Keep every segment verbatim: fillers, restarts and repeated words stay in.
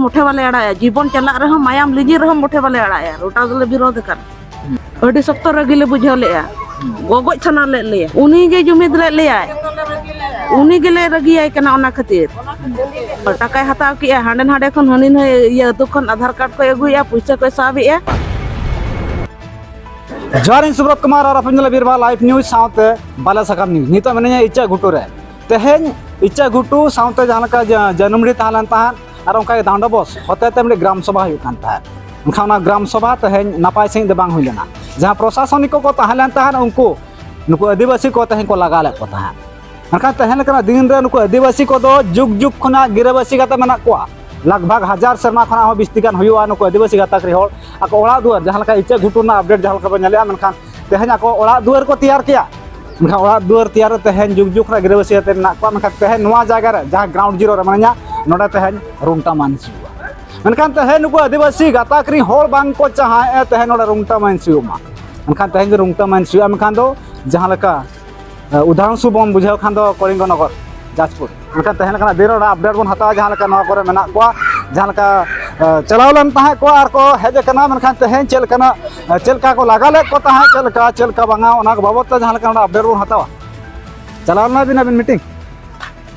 ᱢᱚᱴᱷᱮ ᱵᱟᱞᱮ ᱟᱲᱟᱜᱼᱟ᱾ ᱡᱤᱵᱚᱱ ᱪᱟᱞᱟᱜ ᱨᱮᱦᱚᱸ, ᱢᱟᱭᱟᱢ ᱞᱤᱸᱡᱤ ᱨᱮᱦᱚᱸ ᱢᱚᱴᱷᱮ ᱵᱟᱞᱮ ᱟᱲᱟᱜᱼᱟ᱾ ᱨᱳᱴᱟ ᱫᱚᱞᱮ ᱵᱤᱨᱳᱫᱷ ᱟᱠᱟᱫ᱾ ᱟᱹᱰᱤ ᱥᱚᱠᱛᱚ ᱨᱟᱹᱜᱤ ᱞᱮ ᱵᱩᱡᱷᱟᱹᱣ ᱞᱮᱫᱼᱟ᱾ ᱜᱚᱜᱚᱡ ᱥᱟᱱᱟ ᱞᱮᱫ ᱞᱮᱭᱟ᱾ ᱩᱱᱤ ᱜᱮ ᱡᱩᱢᱤᱫ ᱞᱮᱫ ᱞᱮᱭᱟᱭ, ᱩᱱᱤ ᱜᱮᱞᱮ ᱨᱟᱹᱜᱤᱭᱟᱭ ᱠᱟᱱᱟ ᱚᱱᱟ ᱠᱷᱟᱹᱛᱤᱨ᱾ ᱴᱟᱠᱟᱭ ᱦᱟᱛᱟᱣ ᱠᱮᱜᱼᱟ, ᱦᱟᱸᱰᱮ ᱱᱟᱰᱮ ᱠᱷᱚᱱ, ᱦᱟᱹᱱᱤ ᱱᱟᱹᱭ ᱤᱭᱟᱹ ᱟᱹᱛᱩ ᱠᱷᱚᱱ ᱟᱫᱷᱟᱨ ᱠᱟᱨᱰ ᱠᱚᱭ ᱟᱹᱜᱩᱭᱮᱫᱼᱟ, ᱯᱩᱭᱥᱟᱹ ᱠᱚᱭ ᱥᱟᱵᱮᱜᱼᱟ᱾ ᱡᱚᱦᱟᱨ, ᱤᱧ ᱥᱩᱵᱨᱚᱛ ᱠᱩᱢᱟᱨ ᱟᱨ ᱟᱯᱮ ᱧᱮᱞ ᱵᱤᱨᱵᱟᱦᱟ ᱞᱟᱭᱤᱵᱷ ᱱᱤᱭᱩᱡᱽ ᱥᱟᱶᱛᱮ ᱵᱟᱞᱮ ᱥᱟᱠᱟᱢ ᱱᱤᱭᱩᱡᱽ᱾ ᱱᱤᱛᱚᱜ ᱢᱮᱱᱟᱹᱧᱟ ᱤᱪᱟᱹᱜ ᱜᱷᱩᱴᱩ ᱨᱮ᱾ ᱛᱮᱦᱮᱧ ᱤᱪᱟᱹᱜ ᱜᱷᱩᱴᱩ ᱥᱟᱶᱛᱮ ᱡᱟᱦᱟᱸ ᱞᱮᱠᱟ ᱡᱟ-, ᱡᱟᱹᱱᱩᱢᱰᱤ ᱛᱟᱦᱮᱸ ᱞᱮᱱ ᱛᱟᱦᱮᱸᱫ, ᱟᱨ ᱚᱱᱠᱟ ᱜᱮ ᱰᱟᱸᱰᱚᱵᱚᱥ ᱦᱚᱛᱮ ᱛᱮ ᱢᱤᱫᱴᱤᱡ ᱜᱨᱟᱢ ᱥᱚᱵᱷᱟ ᱦᱩᱭᱩᱜ ᱠᱟᱱ ᱛᱟᱦᱮᱸᱫ᱾ ᱢᱮᱱᱠᱷᱟᱱ ᱚᱱᱟ ᱜᱨᱟᱢ ᱥᱚᱵᱷᱟ ᱛᱮᱦᱮᱧ ᱱᱟᱯᱟᱭ ᱥᱟᱺᱦᱤᱡ ᱫᱚ ᱵᱟᱝ ᱦᱩᱭ ᱞᱮᱱᱟ᱾ ᱡᱟᱦᱟᱸ ᱯᱨᱚᱥᱟᱥᱚᱱᱤᱠ ᱠᱚᱠᱚ ᱛᱟᱦᱮᱸ ᱞᱮᱱ ᱛᱟᱦᱮᱸᱫ, ᱩᱱᱠᱩ ᱱᱩᱠᱩ ᱟᱹᱫᱤᱵᱟᱹᱥᱤ ᱠᱚ ᱛᱮᱦᱮᱧ ᱠᱚ ᱞᱟᱜᱟ ᱞᱮᱫ ᱠᱚ ᱛᱟᱦᱮᱸᱫ᱾ ᱢᱮᱱᱠᱷᱟᱱ ᱛᱮᱦᱮᱧ ᱞᱮᱠᱟᱱᱟᱜ ᱫᱤᱱ ᱨᱮ ᱱᱩᱠᱩ ᱟᱹᱫᱤᱵᱟᱹᱥᱤ ᱠᱚᱫᱚ ᱡᱩᱜᱽ ᱡᱩᱜᱽ ᱠᱷᱚᱱᱟᱜ ᱜᱤᱨᱟᱹᱵᱟᱹᱥᱤ ᱠᱟᱛᱮ ᱢᱮᱱᱟᱜ ᱠᱚᱣᱟ᱾ ᱞᱟᱜᱽ ᱵᱷᱟᱜᱽ ᱦᱟᱡᱟᱨ ᱥᱮᱨᱢᱟ ᱠᱷᱚᱱᱟᱜ ᱦᱚᱸ ᱵᱤᱥᱛᱤ ᱜᱟᱱ ᱦᱩᱭᱩᱜᱼᱟ ᱱᱩᱠᱩ ᱟᱹᱫᱤᱵᱟᱹᱥᱤ ᱜᱟᱛᱟᱠ ᱨᱮᱱ ᱦᱚᱲ ᱟᱠᱚ ᱚᱲᱟᱜ ᱫᱩᱣᱟᱹᱨ, ᱡᱟᱦᱟᱸ ᱞᱮᱠᱟ ᱤᱪᱟᱹᱜ ᱜᱷᱩᱴᱩ ᱨᱮᱱᱟᱜ ᱟᱯᱰᱮᱴ ᱡᱟᱦᱟᱸ ᱞᱮᱠᱟ ᱵᱚᱱ ᱧᱮᱞᱮᱜᱼᱟ, ᱢᱮᱱᱠᱷᱟᱱ ᱛᱮᱦᱮᱧ ᱟᱠᱚ ᱚᱲᱟᱜ ᱫᱩᱣᱟᱹᱨ ᱠᱚ ᱛᱮᱭᱟᱨ ᱠᱮᱜᱼᱟ᱾ ᱢᱮᱱᱠᱷᱟᱱ ᱚᱲᱟᱜ ᱫᱩᱣᱟᱹᱨ ᱛᱮᱭᱟᱨ ᱨᱮ ᱛᱮᱦᱮᱧ ᱡᱩᱜᱽ ᱡᱩᱜᱽ ᱠᱷᱚᱱᱟᱜ ᱜᱤᱨᱟᱹᱵᱟᱹᱥᱤ ᱠᱟᱛᱮ ᱢᱮᱱᱟᱜ ᱠᱚᱣᱟ᱾ ᱢᱮᱱᱠᱷᱟᱱ ᱛᱮᱦᱮᱧ ᱱᱚᱣᱟ ᱡᱟᱭᱜᱟ ᱨᱮ ᱡᱟᱦᱟᱸ ᱜᱨᱟᱣᱩᱱᱰ ᱡᱤᱨᱳ ᱨᱮ ᱢᱮᱱᱟᱧᱟ, ᱱᱚᱰᱮ ᱛᱮᱦᱮᱧ ᱨᱩᱝᱴᱟ ᱢᱟᱹᱱᱤᱥ ᱦᱩᱭᱩᱜᱼᱟ᱾ ᱢᱮᱱᱠᱷᱟᱱ ᱛᱮᱦᱮᱧ ᱱᱩᱠᱩ ᱟᱹᱫᱤᱵᱟᱹᱥᱤ ᱜᱟᱛᱟᱠ ᱨᱮᱱ ᱦᱚᱲ ᱵᱟᱝ ᱠᱚ ᱪᱟᱦᱟᱣᱮᱫᱼᱟ ᱛᱮᱦᱮᱧ ᱱᱚᱰᱮ ᱨᱩᱝᱴᱟ ᱢᱟᱹᱱᱤᱥ ᱦᱩᱭᱩᱜ ᱢᱟ᱾ ᱢᱮᱱᱠᱷᱟᱱ ᱛᱮᱦᱮᱧ ᱡᱩᱫᱤ ᱨᱩᱝᱴᱟ ᱢᱟᱹᱱᱤᱥ ᱦᱩᱭᱩᱜᱼᱟ, ᱢᱮᱱᱠᱷᱟᱱ ᱫᱚ ᱡᱟᱦᱟᱸ ᱞᱮᱠᱟ ᱩᱫᱟᱦᱚᱨᱚᱱ ᱥᱩ ᱵᱚᱱ ᱵᱩᱡᱷᱟᱹᱣ ᱠᱷᱟᱱ ᱫᱚ ᱠᱚᱞᱤᱝᱜᱚ ᱱᱚᱜᱚᱨ, ᱡᱟᱡᱽᱯᱩᱨ᱾ ᱢᱮᱱᱠᱷᱟᱱ ᱛᱮᱦᱮᱧ ᱞᱮᱠᱟᱱᱟᱜ ᱫᱤᱱ ᱨᱮ ᱚᱱᱟ ᱟᱯᱰᱮᱴ ᱵᱚᱱ ᱦᱟᱛᱟᱣᱟ, ᱡᱟᱦᱟᱸ ᱞᱮᱠᱟ ᱱᱚᱣᱟ ᱠᱚᱨᱮ ᱢᱮᱱᱟᱜ ᱠᱚᱣᱟ, ᱡᱟᱦᱟᱸ ᱞᱮᱠᱟ, ᱮ, ᱪᱟᱞᱟᱣ ᱞᱮᱱ ᱛᱟᱦᱮᱸᱫ ᱠᱚ ᱟᱨ ᱠᱚ ᱦᱮᱡ ᱟᱠᱟᱱᱟ, ᱢᱮᱱᱠᱷᱟᱱ ᱛᱮᱦᱮᱧ ᱪᱮᱫ ᱞᱮᱠᱟᱱᱟᱜ, ᱮ, ᱪᱮᱫ ᱞᱮᱠᱟ ᱠᱚ ᱞᱟᱜᱟ ᱞᱮᱫ ᱠᱚ ᱛᱟᱦᱮᱸᱫ, ᱪᱮᱫ ᱞᱮᱠᱟ, ᱪᱮᱫ ᱞᱮᱠᱟ ᱵᱟᱝᱟ, ᱚᱱᱟ ᱠᱚ ᱵᱟᱵᱚᱫ ᱛᱮ ᱡᱟᱦᱟᱸ ᱞᱮᱠᱟ ᱚᱱᱟ ᱟᱯᱰᱮᱴ ᱵᱚᱱ ᱦᱟᱛᱟᱣᱟ᱾ ᱪᱟᱞᱟᱣ ᱞᱮᱱᱟ ᱵᱤᱱ ᱟᱹᱵᱤᱱ ᱢᱤᱴᱤᱝ?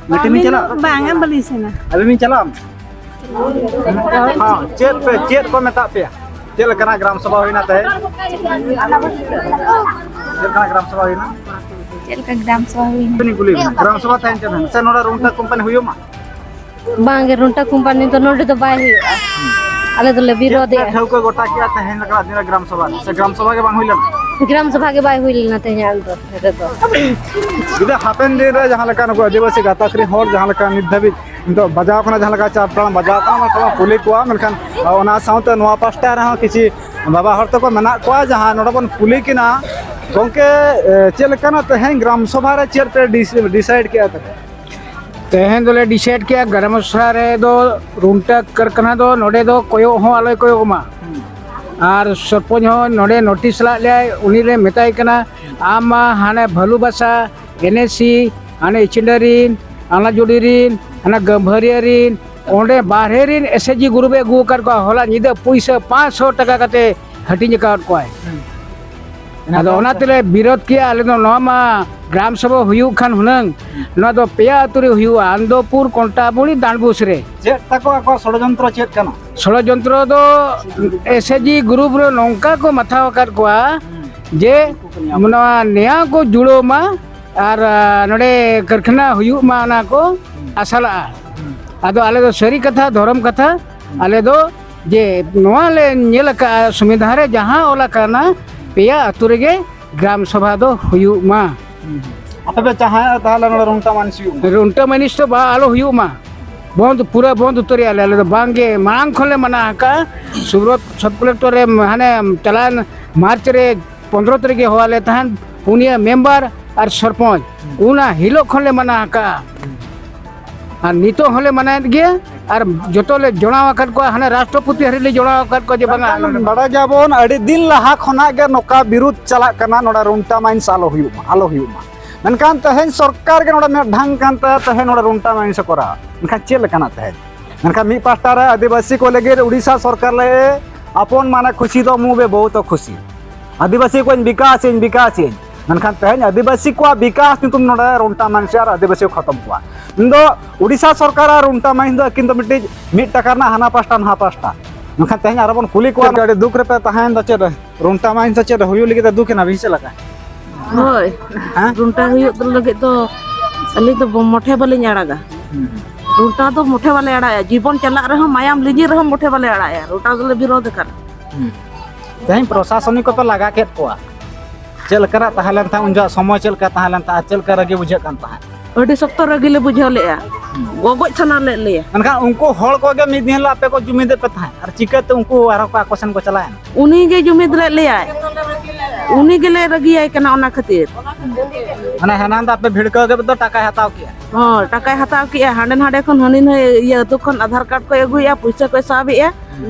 ᱢᱤᱴᱤᱝ ᱵᱤᱱ ᱟᱹᱞᱤᱧ ᱪᱟᱞᱟᱜ? ᱫᱚ ᱵᱟᱝᱟ, ᱵᱟᱹᱞᱤᱧ ᱥᱮᱱᱟ᱾ ᱟᱹᱵᱤᱱ ᱵᱤᱱ ᱪᱟᱞᱟᱜᱼᱟ? ᱦᱚᱸ, ᱪᱮᱫ ᱯᱮ, ᱪᱮᱫ ᱠᱚ ᱢᱮᱛᱟᱜ ᱯᱮᱭᱟ? ᱪᱮᱫ ᱞᱮᱠᱟᱱᱟᱜ ᱜᱨᱟᱢ ᱥᱚᱵᱷᱟ ᱦᱩᱭᱱᱟ ᱛᱮᱦᱮᱧ? ᱪᱮᱫ ᱞᱮᱠᱟᱱᱟᱜ ᱜᱨᱟᱢ ᱥᱚᱵᱷᱟ ᱦᱩᱭᱱᱟ? ᱪᱮᱫ ᱞᱮᱠᱟ ᱜᱨᱟᱢ ᱥᱚᱵᱷᱟ ᱦᱩᱭᱱᱟ? ᱠᱩᱞᱤ, ᱠᱩᱞᱤ ᱵᱮᱱ᱾ ᱜᱨᱟᱢ ᱥᱚᱵᱷᱟ ᱛᱮᱦᱮᱧ ᱪᱮᱫ ᱦᱩᱭᱱᱟ? ᱥᱮ ᱱᱚᱰᱮ ᱨᱩᱱᱴᱟ ᱠᱳᱢᱯᱟᱱᱤ ᱦᱩᱭᱩᱜ ᱢᱟ? ᱵᱟᱝ ᱜᱮ, ᱨᱩᱱᱴᱟ ᱠᱳᱢᱯᱟᱱᱤ ᱫᱚ ᱱᱚᱰᱮ ᱫᱚ ᱵᱟᱭ ᱦᱩᱭᱩᱜᱼᱟ᱾ ᱟᱞᱮ ᱫᱚᱞᱮ ᱪᱮᱫ ᱯᱮ ᱵᱤᱨᱳᱫᱷᱮᱜᱼᱟ᱾ ᱴᱷᱟᱹᱣᱠᱟᱹ ᱜᱚᱴᱟ ᱠᱮᱜᱼᱟ ᱛᱮᱦᱮᱧ ᱞᱮᱠᱟᱱᱟᱜ ᱫᱤᱱ ᱨᱮ ᱜᱨᱟᱢ ᱥᱚᱵᱷᱟ ᱨᱮ? ᱥᱮ ᱜᱨᱟᱢ ᱥᱚᱵᱷᱟ ᱜᱮ ᱵᱟᱝ ᱦᱩᱭ ᱞᱮᱱᱟ? ᱜᱨᱟᱢ ᱥᱚᱵᱷᱟ ᱜᱮ ᱵᱟᱭ ᱦᱩᱭ ᱞᱮᱱᱟ ᱛᱮᱦᱮᱧᱟᱜ ᱫᱚ, ᱱᱚᱰᱮ ᱫᱚ᱾ ᱡᱩᱫᱤ ᱦᱟᱯᱮᱱ ᱫᱤᱱ ᱨᱮ ᱡᱟᱦᱟᱸ ᱞᱮᱠᱟ ᱱᱩᱠᱩ ᱟᱹᱫᱤᱵᱟᱹᱥᱤ ᱜᱟᱛᱟᱠ ᱨᱮᱱ ᱦᱚᱲ ᱡᱟᱦᱟᱸ ᱞᱮᱠᱟ ᱱᱤᱛ ᱫᱷᱟᱹᱵᱤᱡ ᱱᱤᱛᱚᱜ ᱵᱟᱡᱟᱣ ᱠᱟᱱᱟ, ᱡᱟᱦᱟᱸ ᱞᱮᱠᱟ ᱪᱟᱯ ᱴᱟᱲᱟᱝ ᱵᱟᱡᱟᱣ ᱠᱟᱱᱟ, ᱢᱮᱱᱠᱷᱟᱱ ᱵᱚᱱ ᱠᱩᱞᱤ ᱠᱚᱣᱟ, ᱢᱮᱱᱠᱷᱟᱱ ᱚᱱᱟ ᱥᱟᱶᱛᱮ ᱱᱚᱣᱟ ᱯᱟᱥᱴᱟ ᱨᱮᱦᱚᱸ ᱠᱤᱪᱷᱤ ᱵᱟᱵᱟ ᱦᱚᱲ ᱛᱟᱠᱚ ᱢᱮᱱᱟᱜ ᱠᱚᱣᱟ, ᱡᱟᱦᱟᱸ ᱱᱚᱰᱮ ᱵᱚᱱ ᱠᱩᱞᱤ ᱠᱤᱱᱟ, ᱜᱚᱢᱠᱮ, ᱮ, ᱪᱮᱫ ᱞᱮᱠᱟᱱᱟᱜ ᱛᱮᱦᱮᱧ ᱜᱨᱟᱢ ᱥᱚᱵᱷᱟ ᱨᱮ ᱪᱮᱫ ᱯᱮ ᱰᱤᱥ-, ᱰᱤᱥᱟᱭᱤᱰ ᱠᱮᱜᱼᱟ ᱛᱟᱦᱮᱸ? ᱛᱮᱦᱮᱧ ᱫᱚᱞᱮ ᱰᱤᱥᱟᱭᱤᱰ ᱠᱮᱜᱼᱟ, ᱜᱨᱟᱢ ᱥᱚᱵᱷᱟ ᱨᱮᱫᱚ ᱨᱩᱱᱴᱟ ᱠᱟᱨᱠᱷᱟᱱᱟ ᱫᱚ ᱱᱚᱰᱮ ᱫᱚ ᱠᱚᱭᱚᱜ ᱦᱚᱸ ᱟᱞᱚᱭ ᱠᱚᱭᱚᱜ ᱢᱟ᱾ ᱟᱨ ᱥᱚᱨᱯᱚᱧᱪ ᱦᱚᱸ ᱱᱚᱰᱮ ᱱᱳᱴᱤᱥ ᱞᱟᱜ ᱞᱮᱭᱟᱭ, ᱩᱱᱤ ᱞᱮ ᱢᱮᱛᱟᱭ ᱠᱟᱱᱟ, ᱟᱢ ᱢᱟ ᱦᱟᱱᱮ ᱵᱷᱟᱞᱩᱵᱟᱥᱟ, ᱮᱱ ᱮ ᱥᱤ, ᱦᱟᱱᱮ ᱤᱪᱤᱱᱰᱟ ᱨᱤᱱ, ᱟᱞᱟᱡᱩᱰᱤ ᱨᱤᱱ, ᱦᱟᱱᱟ ᱜᱟᱹᱢᱵᱷᱟᱹᱨᱤᱭᱟᱹ ᱨᱤᱱ, ᱚᱸᱰᱮ ᱵᱟᱨᱦᱮ ᱨᱮᱱ ᱮᱥ ᱮᱪ ᱡᱤ ᱜᱨᱩᱯ ᱮ ᱟᱹᱜᱩ ᱟᱠᱟᱫ ᱠᱚᱣᱟ, ᱦᱚᱞᱟ ᱧᱤᱫᱟᱹ ᱯᱩᱭᱥᱟᱹ ᱯᱟᱸᱪᱥᱚ ᱴᱟᱠᱟ ᱠᱟᱛᱮ ᱦᱟᱹᱴᱤᱧ ᱟᱠᱟᱫ ᱠᱚᱣᱟᱭ᱾ ᱟᱫᱚ ᱚᱱᱟ ᱛᱮᱞᱮ ᱵᱤᱨᱳᱫ ᱠᱮᱜᱼᱟ᱾ ᱟᱞᱮ ᱫᱚ ᱱᱚᱣᱟ ᱢᱟ ᱜᱨᱟᱢ ᱥᱚᱵᱷᱟ ᱦᱩᱭᱩᱜ ᱠᱷᱟᱱ ᱦᱩᱱᱟᱹᱝ, ᱱᱚᱣᱟ ᱫᱚ ᱯᱮᱭᱟ ᱟᱹᱛᱩ ᱨᱮ ᱦᱩᱭᱩᱜᱼᱟ, ᱟᱱᱫᱚᱯᱩᱨ, ᱠᱚᱱᱴᱟᱵᱩᱲᱤ, ᱰᱟᱸᱰᱵᱩᱥ ᱨᱮ᱾ ᱪᱮᱫ ᱛᱟᱠᱚ ᱟᱠᱚᱣᱟᱜ ᱥᱚᱲᱚᱡᱚᱱᱛᱨᱚ ᱪᱮᱫ ᱠᱟᱱᱟ? ᱥᱚᱲᱚᱡᱚᱱᱛᱨᱚ ᱫᱚ ᱮᱥ ᱮᱪ ᱡᱤ ᱜᱨᱩᱯ ᱨᱮ ᱱᱚᱝᱠᱟ ᱠᱚ ᱢᱟᱛᱷᱟᱣ ᱟᱠᱟᱫ ᱠᱚᱣᱟ ᱡᱮ ᱱᱚᱣᱟ ᱱᱮᱭᱟᱣ ᱠᱚ ᱡᱩᱲᱟᱹᱣ ᱢᱟ ᱟᱨ, ᱟ, ᱱᱚᱰᱮ ᱠᱟᱹᱨᱠᱷᱟᱱᱟ ᱦᱩᱭᱩᱜ ᱢᱟ, ᱚᱱᱟ ᱠᱚ ᱟᱥᱟᱞᱟᱜᱼᱟ᱾ ᱟᱫᱚ ᱟᱞᱮ ᱫᱚ ᱥᱟᱹᱨᱤ ᱠᱟᱛᱷᱟ, ᱫᱷᱚᱨᱚᱢ ᱠᱟᱛᱷᱟ, ᱟᱞᱮ ᱫᱚ ᱡᱮ ᱱᱚᱣᱟ ᱞᱮ ᱧᱮᱞ ᱟᱠᱟᱫᱼᱟ, ᱥᱚᱝᱵᱤᱫᱷᱟᱱ ᱨᱮ ᱡᱟᱦᱟᱸ ᱚᱞ ᱟᱠᱟᱱᱟ, ᱯᱮᱭᱟ ᱟᱹᱛᱩ ᱨᱮᱜᱮ ᱜᱨᱟᱢ ᱥᱚᱵᱷᱟ ᱫᱚ ᱦᱩᱭᱩᱜ ᱢᱟ᱾ ᱟᱯᱮ ᱯᱮ ᱪᱟᱦᱟᱣ ᱛᱟᱦᱚᱞᱮ ᱱᱚᱰᱮ ᱨᱩᱱᱴᱟ ᱢᱟᱹᱱᱤᱥ ᱦᱩᱭᱩᱜ ᱢᱟ? ᱨᱩᱱᱴᱟ ᱢᱟᱹᱱᱤᱥ ᱫᱚ ᱵᱟ, ᱟᱞᱚ ᱦᱩᱭᱩᱜ ᱢᱟ, ᱵᱚᱱᱫ, ᱯᱩᱨᱟᱹ ᱵᱚᱱᱫ ᱩᱛᱟᱹᱨᱮᱜᱼᱟ ᱞᱮ᱾ ᱟᱞᱮ ᱫᱚ ᱵᱟᱝ ᱜᱮ, ᱢᱟᱲᱟᱝ ᱠᱷᱚᱱ ᱞᱮ ᱢᱟᱱᱟ ᱟᱠᱟᱫᱼᱟ᱾ ᱥᱩᱵᱨᱚᱛ ᱥᱚᱵ ᱠᱚᱞᱮᱠᱴᱚᱨ ᱨᱮ ᱦᱟᱱᱮ ᱪᱟᱞᱟᱣᱮᱱ ᱢᱟᱨᱪ ᱨᱮ ᱯᱚᱱᱫᱽᱨᱚ ᱛᱟᱹᱨᱤᱠᱷ ᱮ ᱦᱚᱦᱚ ᱞᱮᱫ ᱛᱟᱦᱮᱸᱫ, ᱯᱩᱱᱭᱟᱹ ᱢᱮᱢᱵᱟᱨ ᱟᱨ ᱥᱚᱨᱯᱚᱧᱪ, ᱚᱱᱟ ᱦᱤᱞᱳᱜ ᱠᱷᱚᱱ ᱞᱮ ᱢᱟᱱᱟ ᱟᱠᱟᱫᱼᱟ᱾ ᱟᱨ ᱱᱤᱛᱚᱜ ᱦᱚᱸᱞᱮ ᱢᱟᱱᱟᱭᱮᱫ ᱜᱮᱭᱟ᱾ ᱟᱨ ᱡᱚᱛᱚ ᱞᱮ ᱡᱚᱲᱟᱣ ᱟᱠᱟᱫ ᱠᱚᱣᱟ, ᱦᱟᱱᱮ ᱨᱟᱥᱴᱨᱚᱯᱚᱛᱤ ᱦᱟᱹᱨᱤᱡ ᱞᱮ ᱡᱚᱲᱟᱣ ᱟᱠᱟᱫ ᱠᱚᱣᱟ ᱡᱮ ᱵᱟᱝᱟ, ᱢᱮᱱᱠᱷᱟᱱ ᱟᱞᱮ ᱱᱚᱰᱮ ᱵᱟᱲᱟᱭ ᱜᱮᱭᱟᱵᱚᱱ, ᱟᱹᱰᱤ ᱫᱤᱱ ᱞᱟᱦᱟ ᱠᱷᱚᱱᱟᱜ ᱜᱮ ᱱᱚᱝᱠᱟ ᱵᱤᱨᱩᱫᱷ ᱪᱟᱞᱟᱜ ᱠᱟᱱᱟ, ᱱᱚᱰᱮ ᱨᱩᱱᱴᱟ ᱢᱟᱭᱤᱱᱥ ᱟᱞᱚ ᱦᱩᱭᱩᱜ ᱢᱟ, ᱟᱞᱚ ᱦᱩᱭᱩᱜ ᱢᱟ᱾ ᱢᱮᱱᱠᱷᱟᱱ ᱛᱮᱦᱮᱧ ᱥᱚᱨᱠᱟᱨ ᱜᱮ ᱱᱚᱰᱮ ᱢᱮᱫ ᱰᱷᱟᱝ ᱠᱟᱱ ᱛᱟᱭᱟ, ᱛᱮᱦᱮᱧ ᱱᱚᱰᱮ ᱨᱩᱱᱴᱟ ᱢᱟᱭᱤᱱᱥ ᱮ ᱠᱚᱨᱟᱣᱟ᱾ ᱢᱮᱱᱠᱷᱟᱱ ᱪᱮᱫ ᱞᱮᱠᱟᱱᱟᱜ ᱛᱮᱦᱮᱧ? ᱢᱮᱱᱠᱷᱟᱱ ᱢᱤᱫ ᱯᱟᱦᱴᱟ ᱨᱮ ᱟᱹᱫᱤᱵᱟᱹᱥᱤ ᱠᱚ ᱞᱟᱹᱜᱤᱫ ᱩᱲᱤᱥᱥᱟ ᱥᱚᱨᱠᱟᱨ ᱞᱮ ᱟᱯᱚᱱ ᱢᱟᱱᱮ ᱠᱷᱩᱥᱤ ᱫᱚ ᱢᱩ ᱵᱮ ᱵᱚᱦᱩᱛ ᱠᱷᱩᱥᱤ᱾ ᱟᱹᱫᱤᱵᱟᱹᱥᱤ ᱠᱚᱧ ᱵᱤᱠᱟᱥ ᱤᱧ, ᱵᱤᱠᱟᱥ ᱤᱧ᱾ ᱢᱮᱱᱠᱷᱟᱱ ᱛᱮᱦᱮᱧ ᱟᱹᱫᱤᱵᱟᱹᱥᱤ ᱠᱚᱣᱟᱜ ᱵᱤᱠᱟᱥ ᱧᱩᱛᱩᱢ ᱱᱚᱰᱮ ᱨᱩᱱᱴᱟ ᱢᱟᱭᱤᱱᱥ ᱟᱨ ᱟᱹᱫᱤᱵᱟᱹᱥᱤ ᱠᱚ ᱠᱷᱚᱛᱚᱢ ᱠᱚᱣᱟ᱾ ᱤᱧ ᱫᱚ ᱩᱲᱤᱥᱥᱟ ᱥᱚᱨᱠᱟᱨ ᱟᱨ ᱨᱩᱱᱴᱟ ᱢᱟᱭᱤᱱᱥ ᱫᱚ ᱟᱹᱠᱤᱱ ᱫᱚ ᱢᱤᱫᱴᱤᱡ ᱢᱤᱫ ᱴᱟᱠᱟ ᱨᱮᱱᱟᱜ ᱦᱟᱱᱟ ᱯᱟᱥᱴᱟ ᱱᱟᱦᱟ ᱯᱟᱥᱴᱟ᱾ ᱢᱮᱱᱠᱷᱟᱱ ᱛᱮᱦᱮᱧ ᱟᱨᱚ ᱵᱚᱱ ᱠᱩᱞᱤ ᱠᱚᱣᱟ, ᱟᱹᱰᱤ ᱫᱩᱠ ᱨᱮᱯᱮ ᱛᱟᱦᱮᱸᱭᱮᱱ ᱫᱚ ᱪᱮᱫ ᱨᱮ? ᱨᱩᱱᱴᱟ ᱢᱟᱭᱤᱱᱥ ᱫᱚ ᱪᱮᱫ ᱨᱮ ᱦᱩᱭᱩᱜ ᱞᱟᱹᱜᱤᱫ ᱫᱚ ᱫᱩᱠ ᱮᱱᱟ ᱵᱤᱱ ᱪᱮᱫ ᱞᱮᱠᱟ? ᱦᱳᱭ᱾ ᱦᱮᱸ? ᱨᱩᱱᱴᱟ ᱦᱩᱭᱩᱜ ᱞᱟᱹᱜᱤᱫ ᱫᱚ ᱟᱹᱞᱤᱧ ᱫᱚ ᱢᱚᱴᱷᱮ ᱵᱟᱹᱞᱤᱧ ᱟᱲᱟᱜᱟ᱾ ᱦᱩᱸ, ᱦᱩᱸ᱾ ᱨᱩᱱᱴᱟ ᱫᱚ ᱢᱚᱴᱷᱮ ᱵᱟᱞᱮ ᱟᱲᱟᱜᱟ᱾ ᱡᱤᱵᱚᱱ ᱪᱟᱞᱟᱜ ᱨᱮᱦᱚᱸ, ᱢᱟᱭᱟᱢ ᱞᱤᱸᱡᱤᱱ ᱨᱮᱦᱚᱸ ᱢᱚᱴᱷᱮ ᱵᱟᱞᱮ ᱟᱲᱟᱜᱟ᱾ ᱨᱩᱱᱴᱟ ᱫᱚᱞᱮ ᱵᱤᱨᱳᱫᱷ ᱟᱠᱟᱫ᱾ ᱦᱩᱸ᱾ ᱛᱮᱦᱮᱧ ᱯᱨᱚᱥᱟᱥᱚᱱᱤᱠ ᱠᱚᱯᱮ ᱞᱟᱜᱟ ᱠᱮᱫ ᱠᱚᱣᱟ᱾ ᱪᱮᱫ ᱞᱮᱠᱟᱱᱟᱜ ᱛᱟᱦᱮᱸ ᱞᱮᱱ ᱛᱟᱦᱮᱸᱫ, ᱩᱱ ᱡᱚᱦᱚᱜ ᱥᱚᱢᱚᱭ ᱪᱮᱫ ᱞᱮᱠᱟ ᱛᱟᱦᱮᱸ ᱞᱮᱱ ᱛᱟᱦᱮᱸᱫ, ᱪᱮᱫ ᱞᱮᱠᱟ ᱨᱟᱹᱜᱤ ᱵᱩᱡᱷᱟᱹᱜ ᱠᱟᱱ ᱛᱟᱦᱮᱸᱫ? ᱟᱹᱰᱤ ᱥᱚᱠᱛᱚ ᱨᱟᱹᱜᱤ ᱞᱮ ᱵᱩᱡᱷᱟᱹᱣ ᱞᱮᱫᱼᱟ᱾ ᱜᱚᱜᱚᱡ ᱥᱟᱱᱟ ᱞᱮᱫ ᱞᱮᱭᱟ᱾ ᱢᱮᱱᱠᱷᱟᱱ ᱩᱱᱠᱩ ᱦᱚᱲ ᱠᱚᱜᱮ ᱢᱤᱫ ᱫᱤᱱ ᱦᱤᱞᱳᱜ ᱟᱯᱮ ᱠᱚ ᱡᱩᱢᱤᱫᱮᱫ ᱯᱮ ᱛᱟᱦᱮᱸᱫ, ᱟᱨ ᱪᱤᱠᱟᱹᱛᱮ ᱩᱱᱠᱩ ᱟᱨᱦᱚᱸ ᱠᱚ ᱟᱠᱚ ᱥᱮᱱ ᱠᱚ ᱪᱟᱞᱟᱣᱮᱱᱟ? ᱩᱱᱤ ᱜᱮ ᱡᱩᱢᱤᱫ ᱞᱮᱫ ᱞᱮᱭᱟᱭ, ᱩᱱᱤ ᱜᱮᱞᱮ ᱨᱟᱹᱜᱤᱭᱟᱭ ᱠᱟᱱᱟ ᱚᱱᱟ ᱠᱷᱟᱹᱛᱤᱨ᱾ ᱢᱟᱱᱮ ᱦᱟᱱᱟ ᱫᱚ ᱟᱯᱮ ᱵᱷᱤᱲᱠᱟᱹᱣ ᱜᱮ ᱫᱚ ᱴᱟᱠᱟᱭ ᱦᱟᱛᱟᱣ ᱠᱮᱜᱼᱟ? ᱦᱚᱸ, ᱴᱟᱠᱟᱭ ᱦᱟᱛᱟᱣ ᱠᱮᱜᱼᱟ᱾ ᱦᱟᱸᱰᱮ ᱱᱟᱰᱮ ᱠᱷᱚᱱ ᱦᱟᱹᱱᱤ ᱱᱟᱹᱭ ᱤᱭᱟᱹ ᱟᱹᱛᱩ ᱠᱷᱚᱱ ᱟᱫᱷᱟᱨ ᱠᱟᱨᱰ ᱠᱚᱭ ᱟᱹᱜᱩᱭᱮᱜᱼᱟ, ᱯᱩᱭᱥᱟᱹ ᱠᱚᱭ ᱥᱟᱵᱮᱜᱼᱟ᱾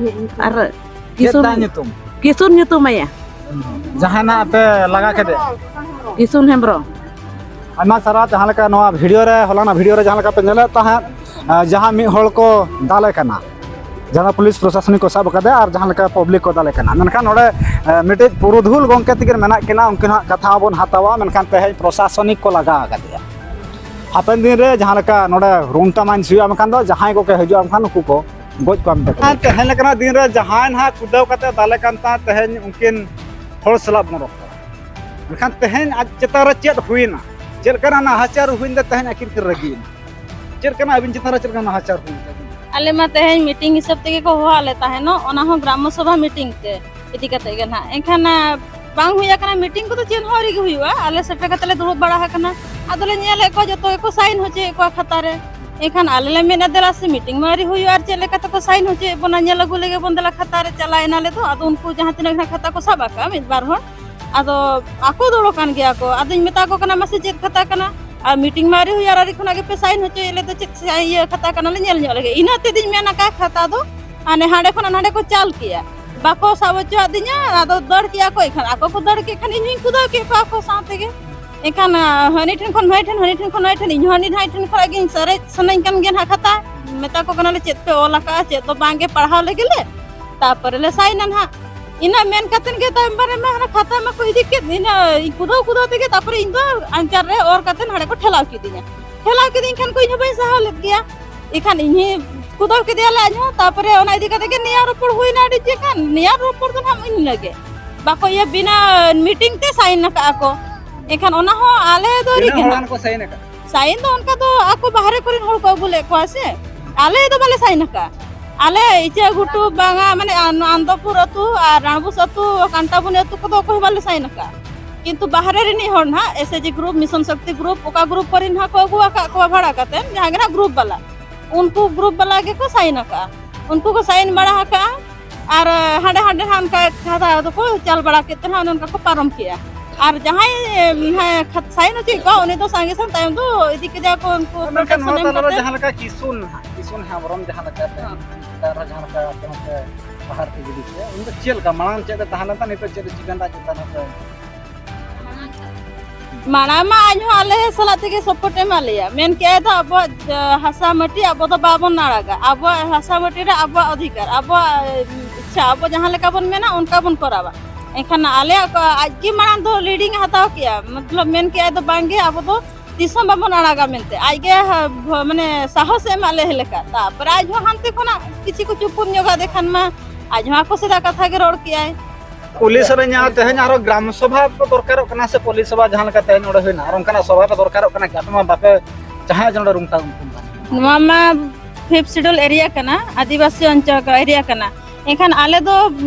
ᱟᱨ ᱪᱮᱫ ᱠᱤᱥᱩᱱ, ᱛᱟᱭ ᱧᱩᱛᱩᱢ? ᱠᱤᱥᱩᱱ ᱧᱩᱛᱩᱢ ᱟᱭᱟ᱾ ᱡᱟᱦᱟᱸᱭ ᱱᱟᱜ ᱯᱮ ᱞᱟᱜᱟ ᱠᱮᱫᱮ? ᱠᱤᱥᱩᱱ ᱦᱮᱢᱵᱨᱚᱢ᱾ ᱟᱭᱢᱟ ᱥᱟᱨᱦᱟᱣ, ᱡᱟᱦᱟᱸ ᱞᱮᱠᱟ ᱱᱚᱣᱟ ᱵᱷᱤᱰᱤᱭᱳ ᱨᱮ, ᱦᱚᱞᱟᱱᱟᱜ ᱵᱷᱤᱰᱤᱭᱳ ᱨᱮ ᱡᱟᱦᱟᱸ ᱞᱮᱠᱟ ᱯᱮ ᱧᱮᱞᱮᱫ ᱛᱟᱦᱮᱸᱫ, ᱟᱨ ᱡᱟᱦᱟᱸ ᱢᱤᱫ ᱦᱚᱲ ᱠᱚ ᱫᱟᱞᱮ ᱠᱟᱱᱟ, ᱡᱟᱦᱟᱸ ᱫᱚ ᱯᱩᱞᱤᱥ ᱯᱨᱚᱥᱟᱥᱚᱱᱤᱠ ᱠᱚ ᱥᱟᱵ ᱟᱠᱟᱫᱮᱭᱟ ᱟᱨ ᱡᱟᱦᱟᱸ ᱞᱮᱠᱟ ᱯᱟᱵᱽᱞᱤᱠ ᱠᱚ ᱫᱟᱞᱮ ᱠᱟᱱᱟ, ᱢᱮᱱᱠᱷᱟᱱ ᱱᱚᱰᱮ, ᱮ, ᱢᱤᱫᱴᱤᱡ ᱯᱩᱨᱩᱫᱷᱩᱞ ᱜᱚᱢᱠᱮ ᱛᱤᱠᱤᱱ ᱢᱮᱱᱟᱜ ᱠᱤᱱᱟ, ᱩᱱᱠᱤᱱᱟᱜ ᱠᱟᱛᱷᱟ ᱦᱚᱸᱵᱚᱱ ᱦᱟᱛᱟᱣᱟ᱾ ᱢᱮᱱᱠᱷᱟᱱ ᱛᱮᱦᱮᱧ ᱯᱨᱚᱥᱟᱥᱚᱱᱤᱠ ᱠᱚ ᱞᱟᱜᱟ ᱟᱠᱟᱫᱮᱭᱟ᱾ ᱦᱟᱯᱮᱱ ᱫᱤᱱ ᱨᱮ ᱡᱟᱦᱟᱸ ᱞᱮᱠᱟ ᱱᱚᱰᱮ ᱨᱩᱱᱴᱟ ᱢᱟᱭᱤᱱᱥ ᱦᱩᱭᱩᱜᱼᱟ, ᱢᱮᱱᱠᱷᱟᱱ ᱫᱚ ᱡᱟᱦᱟᱸᱭ ᱠᱚᱠᱚ ᱦᱤᱡᱩᱜᱼᱟ, ᱢᱮᱱᱠᱷᱟᱱ ᱱᱩᱠᱩ ᱠᱚ ᱜᱚᱡ ᱠᱚᱣᱟ ᱢᱮᱱᱛᱮ ᱠᱚ ᱟᱨ ᱞᱟᱹᱭ ᱠᱮᱫᱟ᱾ ᱛᱮᱦᱮᱧ ᱞᱮᱠᱟᱱᱟᱜ ᱫᱤᱱ ᱨᱮ ᱡᱟᱦᱟᱸᱭ ᱱᱟᱦᱟᱜ ᱠᱩᱫᱟᱹᱣ ᱠᱟᱛᱮ ᱫᱟᱞᱮ ᱠᱟᱱ ᱛᱟᱦᱮᱸ, ᱛᱮᱦᱮᱧ ᱩᱱᱠᱤᱱ ᱦᱚᱲ ᱥᱟᱞᱟᱜ ᱵᱚᱱ ᱨᱚᱯᱚᱲᱟ᱾ ᱢᱮᱱᱠᱷᱟᱱ ᱛᱮᱦᱮᱧ ᱟᱡ ᱪᱮᱛᱟᱱ ᱨᱮ ᱪᱮᱫ ᱦᱩᱭᱱᱟ, ᱪᱮᱫ ᱞᱮᱠᱟᱱᱟᱜ ᱱᱟᱦᱟᱪᱟᱨ ᱦᱩᱭᱮᱱ ᱛᱮ ᱛᱮᱦᱮᱧ ᱟᱹᱠᱤᱱ ᱠᱤᱱ ᱨᱟᱹᱜᱤᱭᱮᱱᱟ? ᱪᱮᱫ ᱞᱮᱠᱟᱱᱟᱜ ᱟᱹᱵᱤᱱ ᱪᱮᱛᱟᱱ ᱨᱮ ᱪᱮᱫ ᱞᱮᱠᱟᱱᱟᱜ ᱱᱟᱦᱟᱪᱟᱨ ᱦᱩᱭᱮᱱ ᱛᱟᱹᱵᱤᱱᱟ? ᱟᱞᱮ ᱢᱟ ᱛᱮᱦᱮᱧ ᱢᱤᱴᱤᱝ ᱦᱤᱥᱟᱹᱵ ᱛᱮᱜᱮ ᱠᱚ ᱦᱚᱦᱚ ᱟᱞᱮ ᱛᱟᱦᱮᱱᱚᱜ, ᱚᱱᱟ ᱦᱚᱸ ᱜᱨᱟᱢᱚ ᱥᱚᱵᱷᱟ ᱢᱤᱴᱤᱝ ᱛᱮ ᱤᱫᱤ ᱠᱟᱛᱮ ᱜᱮ ᱱᱟᱦᱟᱜ᱾ ᱮᱱᱠᱷᱟᱱ, ᱟ, ᱵᱟᱝ ᱦᱩᱭ ᱟᱠᱟᱱᱟ, ᱢᱤᱴᱤᱝ ᱠᱚᱫᱚ ᱪᱮᱫ ᱦᱚᱸ ᱟᱹᱣᱨᱤ ᱜᱮ ᱦᱩᱭᱩᱜᱼᱟ᱾ ᱟᱞᱮ ᱥᱮᱴᱮᱨ ᱠᱟᱛᱮ ᱞᱮ ᱫᱩᱲᱩᱵ ᱵᱟᱲᱟ ᱟᱠᱟᱱᱟ, ᱟᱫᱚᱞᱮ ᱧᱮᱞᱮᱫ ᱠᱚᱣᱟ ᱡᱚᱛᱚ ᱜᱮᱠᱚ ᱥᱟᱭᱤᱱ ᱦᱚᱪᱚᱭᱮᱫ ᱠᱚᱣᱟ ᱠᱷᱟᱛᱟ ᱨᱮ᱾ ᱮᱱᱠᱷᱟᱱ ᱟᱞᱮ ᱞᱮ ᱢᱮᱱᱟ, "ᱫᱮᱞᱟ ᱥᱮ ᱢᱤᱴᱤᱝ ᱢᱟ ᱟᱹᱣᱨᱤ ᱦᱩᱭᱩᱜᱼᱟ, ᱟᱨ ᱪᱮᱫ ᱞᱮᱠᱟ ᱛᱮᱠᱚ ᱥᱟᱭᱤᱱ ᱦᱚᱪᱚᱭᱮᱫ ᱵᱚᱱᱟ, ᱧᱮᱞ ᱟᱹᱜᱩ ᱞᱮᱜᱮ ᱵᱚᱱ ᱫᱮᱞᱟ ᱠᱷᱟᱛᱟ ᱨᱮ᱾" ᱪᱟᱞᱟᱣᱮᱱᱟᱞᱮ ᱫᱚ, ᱟᱫᱚ ᱩᱱᱠᱩ ᱡᱟᱦᱟᱸ ᱛᱤᱱᱟᱹᱜ ᱜᱮ ᱱᱟᱦᱟᱜ ᱠᱷᱟᱛᱟ ᱠᱚ ᱥᱟᱵ ᱟᱠᱟᱫᱼᱟ, ᱢᱤᱫ ᱵᱟᱨ ᱦᱚᱲ, ᱟᱫᱚ ᱟᱠᱚ ᱫᱚᱲᱚ ᱠᱟᱱ ᱜᱮᱭᱟ ᱠᱚ᱾ ᱟᱫᱚᱧ ᱢᱮᱛᱟ ᱠᱚ ᱠᱟᱱᱟ, "ᱢᱟᱥᱮ ᱪᱮᱫ ᱠᱷᱟᱛᱟ ᱠᱟᱱᱟ? ᱟᱨ ᱢᱤᱴᱤᱝ ᱢᱟ ᱟᱹᱣᱨᱤ ᱦᱩᱭᱩᱜᱼᱟ, ᱟᱨ ᱟᱹᱣᱨᱤ ᱠᱷᱚᱱᱟᱜ ᱜᱮᱯᱮ ᱥᱟᱭᱤᱱ ᱦᱚᱪᱚᱭᱮᱫ ᱞᱮ ᱫᱚ, ᱪᱮᱫ ᱥᱟ-, ᱤᱭᱟᱹ ᱠᱷᱟᱛᱟ ᱠᱟᱱᱟ, ᱞᱮ ᱧᱮᱞ ᱧᱚᱜ ᱞᱮᱜᱮ?" ᱤᱱᱟᱹ ᱛᱮᱫᱤᱧ ᱢᱮᱱ ᱟᱠᱟᱫ ᱠᱷᱟᱛᱟ ᱫᱚ, ᱦᱟᱱᱮ ᱦᱟᱸᱰᱮ ᱠᱷᱚᱱᱟᱜ ᱱᱟᱸᱰᱮ ᱠᱚ ᱪᱟᱞ ᱠᱮᱜᱼᱟ, ᱵᱟᱠᱚ ᱥᱟᱵ ᱦᱚᱪᱚᱣᱟᱫᱤᱧᱟ᱾ ᱟᱫᱚ ᱫᱟᱹᱲ ᱠᱮᱜᱼᱟ ᱠᱚ, ᱮᱱᱠᱷᱟᱱ ᱟᱠᱚ ᱠᱚ ᱫᱟᱹᱲ ᱠᱮᱫ ᱠᱷᱟᱱ ᱤᱧ ᱦᱚᱸᱧ ᱠᱩᱫᱟᱹᱣ ᱠᱮᱫ ᱠᱚᱣᱟ ᱟᱠᱚ ᱥᱟᱶ ᱛᱮᱜᱮ᱾ ᱮᱱᱠᱷᱟᱱ, ᱟ, ᱦᱟᱹᱱᱤ ᱴᱷᱮᱱ ᱠᱷᱚᱱ ᱱᱩᱭ ᱴᱷᱮᱱ, ᱦᱟᱹᱱᱤ ᱴᱷᱮᱱ ᱠᱷᱚᱱ ᱱᱩᱭ ᱴᱷᱮᱱ, ᱤᱧ ᱦᱚᱸ ᱦᱟᱹᱱᱤ ᱱᱟᱸᱰᱮ ᱴᱷᱮᱱ ᱠᱷᱚᱱᱟᱜ ᱜᱤᱧ ᱥᱟᱨᱮᱡ ᱥᱟᱱᱟᱧ ᱠᱟᱱ ᱜᱮᱭᱟ ᱱᱟᱦᱟᱜ ᱠᱷᱟᱛᱟ᱾ ᱢᱮᱛᱟ ᱠᱚ ᱠᱟᱱᱟᱞᱮ, "ᱪᱮᱫ ᱯᱮ ᱚᱞ ᱟᱠᱟᱫᱼᱟ, ᱪᱮᱫ ᱫᱚ ᱵᱟᱝ ᱜᱮ, ᱯᱟᱲᱦᱟᱣ ᱞᱮᱜᱮ ᱞᱮ, ᱛᱟᱨᱯᱚᱨᱮ ᱞᱮ ᱥᱟᱭᱤᱱᱟ ᱱᱟᱦᱟᱜ᱾" ᱤᱱᱟᱹ ᱢᱮᱱ ᱠᱟᱛᱮᱫ ᱜᱮ ᱛᱟᱭᱚᱢ ᱵᱟᱨᱮ ᱢᱟ ᱦᱟᱱᱟ ᱠᱷᱟᱛᱟ ᱢᱟᱠᱚ ᱤᱫᱤ ᱠᱮᱫ, ᱤᱱᱟᱹ ᱠᱩᱫᱟᱹᱣ ᱠᱩᱫᱟᱹᱣ ᱛᱮᱜᱮ ᱛᱟᱨᱯᱚᱨᱮ ᱤᱧ ᱫᱚ ᱟᱧᱪᱟᱨ ᱨᱮ ᱚᱨ ᱠᱟᱛᱮᱫ ᱦᱟᱸᱰᱮ ᱠᱚ ᱴᱷᱮᱞᱟᱣ ᱠᱤᱫᱤᱧᱟ᱾ ᱴᱷᱮᱞᱟᱣ ᱠᱤᱫᱤᱧ ᱠᱷᱟᱱ ᱠᱚ, ᱤᱧ ᱦᱚᱸ ᱵᱟᱹᱧ ᱥᱟᱦᱟᱣ ᱞᱮᱫ ᱜᱮᱭᱟ᱾ ᱮᱱᱠᱷᱟᱱ ᱤᱧ ᱦᱚᱸ ᱠᱩᱫᱟᱹᱣ ᱠᱮᱫᱮᱭᱟᱞᱮ ᱟᱡ ᱦᱚᱸ, ᱛᱟᱨᱯᱚᱨᱮ ᱚᱱᱟ ᱤᱫᱤ ᱠᱟᱛᱮᱫ ᱜᱮ ᱱᱮᱭᱟᱣ ᱨᱚᱯᱚᱲ ᱦᱩᱭᱱᱟ ᱟᱹᱰᱤ ᱪᱮᱦᱨᱟ᱾ ᱱᱮᱭᱟᱣ ᱨᱚᱯᱚᱲ ᱫᱚ ᱱᱟᱦᱟᱜ ᱤᱱᱟᱹ ᱜᱮ, ᱵᱟᱠᱚ ᱤᱭᱟᱹ, ᱵᱤᱱᱟᱹ ᱢᱤᱴᱤᱝ ᱛᱮ ᱥᱟᱭᱤᱱ ᱟᱠᱟᱫᱼᱟ ᱠᱚ᱾ ᱮᱱᱠᱷᱟᱱ ᱚᱱᱟ ᱦᱚᱸ ᱟᱞᱮ ᱫᱚ ᱛᱤᱱᱟᱹᱜ ᱨᱤᱜᱤ ᱦᱚᱲ ᱱᱟᱦᱟᱜ᱾ ᱜᱟᱱ ᱠᱚ ᱥᱟᱭᱤᱱ ᱟᱠᱟᱫ? ᱥᱟᱭᱤᱱ ᱫᱚ ᱚᱱᱠᱟ ᱫᱚ ᱟᱠᱚ ᱵᱟᱦᱨᱮ ᱠᱚᱨᱮᱱ ᱦᱚᱲ ᱠᱚ ᱟᱹᱜᱩ ᱞᱮᱫ ᱠᱚᱣᱟ ᱥᱮ, ᱟᱞᱮ ᱫᱚ ᱵᱟᱞᱮ ᱥᱟᱭᱤᱱ ᱟᱠᱟᱫᱼᱟ᱾ ᱟᱞᱮ ᱤᱪᱟᱹ ᱜᱷᱩᱴᱩ ᱵᱟᱝᱟ, ᱢᱟᱱᱮ, ᱟᱱ-, ᱟᱱᱫᱚᱯᱩᱨ ᱟᱹᱛᱩ ᱟᱨ ᱨᱟᱬᱵᱩᱥ ᱟᱹᱛᱩ, ᱠᱟᱱᱴᱟᱵᱚᱱᱤ ᱟᱹᱛᱩ ᱠᱚᱫᱚ ᱚᱠᱚᱭ ᱦᱚᱸ ᱵᱟᱞᱮ ᱥᱟᱭᱤᱱ ᱟᱠᱟᱫᱼᱟ᱾ ᱠᱤᱱᱛᱩ ᱵᱟᱦᱨᱮ ᱨᱤᱱᱤᱡ ᱦᱚᱲ ᱱᱟᱦᱟᱜ, S H G group, mission ᱥᱚᱠᱛᱤ ᱜᱨᱩᱯ, ᱚᱠᱟ ᱜᱨᱩᱯ ᱠᱚᱨᱮᱱ ᱱᱟᱦᱟᱜ ᱠᱚ ᱟᱹᱜᱩ ᱟᱠᱟᱫ ᱠᱚᱣᱟ ᱵᱷᱟᱲᱟ ᱠᱟᱛᱮ, ᱡᱟᱦᱟᱸ ᱜᱮ ᱱᱟᱦᱟᱜ ᱜᱨᱩᱯ ᱵᱟᱞᱟ, ᱩᱱᱠᱩ ᱜᱨᱩᱯ ᱵᱟᱞᱟ ᱜᱮᱠᱚ ᱥᱟᱭᱤᱱ ᱟᱠᱟᱫᱼᱟ᱾ ᱩᱱᱠᱩ ᱠᱚ ᱥᱟᱭᱤᱱ ᱵᱟᱲᱟ ᱟᱠᱟᱫᱼᱟ ᱟᱨ ᱦᱟᱸᱰᱮ ᱦᱟᱸᱰᱮ ᱱᱟᱦᱟᱜ ᱚᱱᱠᱟ ᱠᱷᱟᱛᱟ ᱫᱚᱠᱚ ᱪᱟᱞ ᱵᱟᱲᱟ ᱠᱮᱫ ᱛᱮ ᱱᱟᱦᱟᱜ ᱚᱱᱮ ᱚᱱᱠᱟ ᱠᱚ ᱯᱟᱨᱚᱢ ᱠᱮᱜᱼᱟ᱾ ᱟᱨ ᱡᱟᱦᱟᱸᱭ, ᱮᱢ, ᱦᱮᱸ, ᱠᱷᱟᱛ-, ᱥᱟᱭᱤᱱ ᱦᱚᱪᱚᱭᱮᱫ ᱠᱚᱣᱟ, ᱩᱱᱤ ᱫᱚ ᱥᱟᱸᱜᱮ ᱥᱟᱝ ᱛᱟᱭᱚᱢ ᱫᱚ ᱤᱫᱤ ᱠᱮᱫᱮᱭᱟ ᱠᱚ ᱩᱱᱠᱩ ᱢᱮᱱᱠᱷᱟᱱ protection ᱱᱚᱣᱟ ᱮᱢ ᱛᱟᱞᱟ ᱨᱮ ᱠᱟᱛᱮ᱾ ᱡᱟᱦᱟᱸ ᱞᱮᱠᱟ ᱠᱤᱥᱩᱱ ᱱᱟᱦᱟᱜ, ᱠᱤᱥᱩᱱ ᱦᱮᱢᱵᱨᱚᱢ ᱡᱟᱦᱟᱸ ᱞᱮᱠᱟ ᱛᱮ ᱦᱮᱸ᱾ ᱱᱮᱛᱟᱨ ᱡᱟᱦᱟᱸ ᱞᱮᱠᱟ ᱟᱯᱮ ᱦᱚᱸᱯᱮ ᱵᱟᱦᱟᱨ ᱯᱮ ᱜᱤᱰᱤ ᱠᱮᱫᱟ, ᱩᱱᱤ ᱫᱚ ᱪᱮᱫ ᱞᱮᱠᱟ ᱢᱟᱲᱟᱝ ᱪᱮᱫ ᱮ ᱛᱟᱦᱮᱸ ᱞᱮᱱ ᱛᱟᱦᱮᱸᱫ, ᱱᱤᱛᱚᱜ ᱪᱮᱫ ᱮ ᱪᱤᱠᱟᱹᱭᱮᱫᱟ ᱪᱮᱛᱟᱱ ᱨᱮ? ᱢᱟᱲᱟᱝ ᱢᱟ ᱟᱡ ᱦᱚᱸ ᱟᱞᱮ ᱥᱟᱞᱟᱜ ᱛᱮᱜᱮ ᱥᱟᱯᱳᱨᱴ ᱮᱢᱟᱜ ᱞᱮᱭᱟ, ᱢᱮᱱ ᱠᱮᱜᱼᱟᱭ ᱫᱚ ᱟᱵᱚᱣᱟᱜ ᱦᱟᱥᱟ ᱢᱟᱹᱴᱤ ᱟᱵᱚ ᱫᱚ ᱵᱟᱵᱚᱱ ᱟᱲᱟᱜᱟ, ᱟᱵᱚᱣᱟᱜ ᱦᱟᱥᱟ ᱢᱟᱹᱴᱤ ᱨᱮ ᱟᱵᱚᱣᱟᱜ ᱚᱫᱷᱤᱠᱟᱨ, ᱟᱵᱚᱣᱟᱜ ᱤᱪᱪᱷᱟ, ᱟᱵᱚ ᱡᱟᱦᱟᱸ ᱞᱮᱠᱟ ᱵᱚᱱ ᱢᱮᱱᱟ ᱚᱱᱠᱟ ᱵᱚᱱ ᱠᱚᱨᱟᱣᱟ᱾ ᱮᱱᱠᱷᱟᱱ ᱟᱞᱮᱭᱟᱜ ᱟᱡ ᱜᱮ ᱢᱟᱲᱟᱝ ᱫᱚ ᱞᱤᱰᱤᱝ ᱮ ᱦᱟᱛᱟᱣ ᱠᱮᱜᱼᱟ, ᱢᱚᱛᱞᱚᱵ ᱢᱮᱱ ᱠᱮᱜᱼᱟᱭ ᱫᱚ ᱵᱟᱝ ᱜᱮ ᱟᱵᱚ ᱫᱚ ᱛᱤᱥ ᱦᱚᱸ ᱵᱟᱵᱚᱱ ᱟᱲᱟᱜᱟ ᱢᱮᱱᱛᱮ ᱟᱡ ᱜᱮ ᱢᱟᱱᱮ ᱥᱟᱦᱚᱥ ᱮ ᱮᱢᱟᱜ ᱞᱮ ᱞᱮᱠᱟ᱾ ᱛᱟᱨᱯᱚᱨᱮ ᱟᱡ ᱦᱚᱸ ᱦᱟᱱᱛᱮ ᱠᱷᱚᱱᱟᱜ ᱠᱤᱪᱷᱩ ᱠᱩᱪᱷᱩ ᱯᱩᱱ ᱧᱚᱜᱟ ᱫᱮᱠᱷᱟᱱ ᱢᱟ ᱟᱡ ᱦᱚᱸ ᱟᱠᱚ ᱥᱮᱫᱟᱜ ᱠᱟᱛᱷᱟ ᱜᱮ ᱨᱚᱲ ᱠᱮᱜᱼᱟᱭ᱾ ᱯᱩᱞᱤᱥ ᱨᱮ ᱧᱟ-, ᱛᱮᱦᱮᱧ ᱟᱨᱦᱚᱸ ᱜᱨᱟᱢ ᱥᱚᱵᱷᱟ ᱠᱚ ᱫᱚᱨᱠᱟᱨᱚᱜ ᱠᱟᱱᱟ ᱥᱮ ᱯᱩᱞᱤᱥ ᱥᱚᱵᱷᱟ ᱡᱟᱦᱟᱸ ᱞᱮᱠᱟ ᱛᱮᱦᱮᱧ ᱱᱚᱰᱮ ᱦᱩᱭᱱᱟ, ᱟᱨ ᱚᱱᱠᱟᱱᱟᱜ ᱥᱚᱵᱷᱟ ᱠᱚ ᱫᱚᱨᱠᱟᱨᱚᱜ ᱠᱟᱱᱟ ᱠᱤ? ᱟᱯᱮ ᱢᱟ ᱵᱟᱯᱮ ᱡᱟᱦᱟᱸᱭ ᱡᱮ ᱱᱚᱰᱮ ᱨᱩᱢᱴᱟ ᱩᱱᱠᱩ ᱢᱟ᱾ ᱱᱚᱣᱟ ᱢᱟ ᱯᱷᱤᱯᱛᱷ ᱥᱤᱰᱩᱞ ᱮᱨᱤᱭᱟ ᱠᱟᱱᱟ, ᱟᱹᱫᱤᱵᱟᱹᱥᱤ ᱚᱧᱪᱚᱞ ᱮᱨᱤᱭᱟ ᱠᱟᱱᱟ᱾ ᱮᱱᱠᱷᱟᱱ ᱟᱞᱮ ᱫᱚ